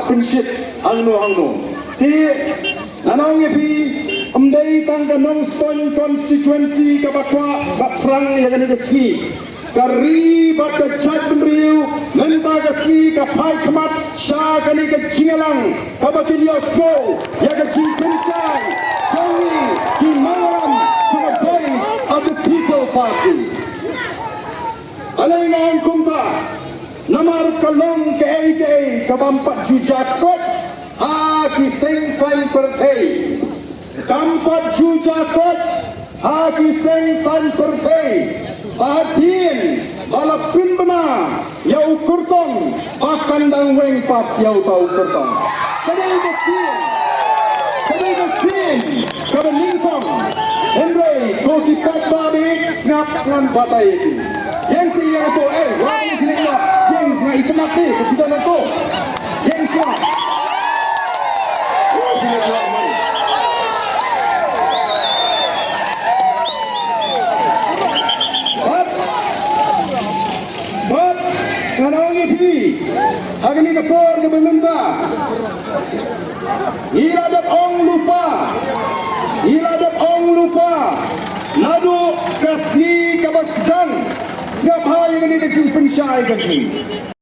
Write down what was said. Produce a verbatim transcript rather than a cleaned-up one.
Pynshit hangno hangno. Te ngan ong ïa phi, ym dei tang ka Nongstoiñ constituency kaba kwah bad thrang ïa kane ka sngi. Ka ri bad ka jaitbynriew mynta ka sngi ka phai khmat sha kane ka jingïalang kaba kin ïohsngew ïa ka jingpynshai jong ngi ki nongïalam jong ka Voice of the People Party. Balei nga ong kumta? Namar ka long kaei kaei ka bym pat ju jia koit ha ki seng saiñ pyrthei. Kam pat ju jia koit ha ki seng saiñ pyrthei. Ba hadien ba la pynbna ïa u kyrtong ba kan dang weng pat ïa uta u kyrtong. Ka dei ka sien, ka dei ka sien kaba nyngkong. Hynrei ko ki paidbah, sngap, ngan batai ïa phi. Ïeng sha ïing to, eh, wat ïeng sha ïing, ïeng, nga itynnad te, ka phi don to. Ïeng sha. Bad, bad, ngan ong ïa phi, ha kane ka por kaba mynta, ngi la dep ong lypa, ngi la dep ong lypa naduh ka sngi kaba sdang. Sngap ha ïa kane ka jingpynshai ka jong ngi.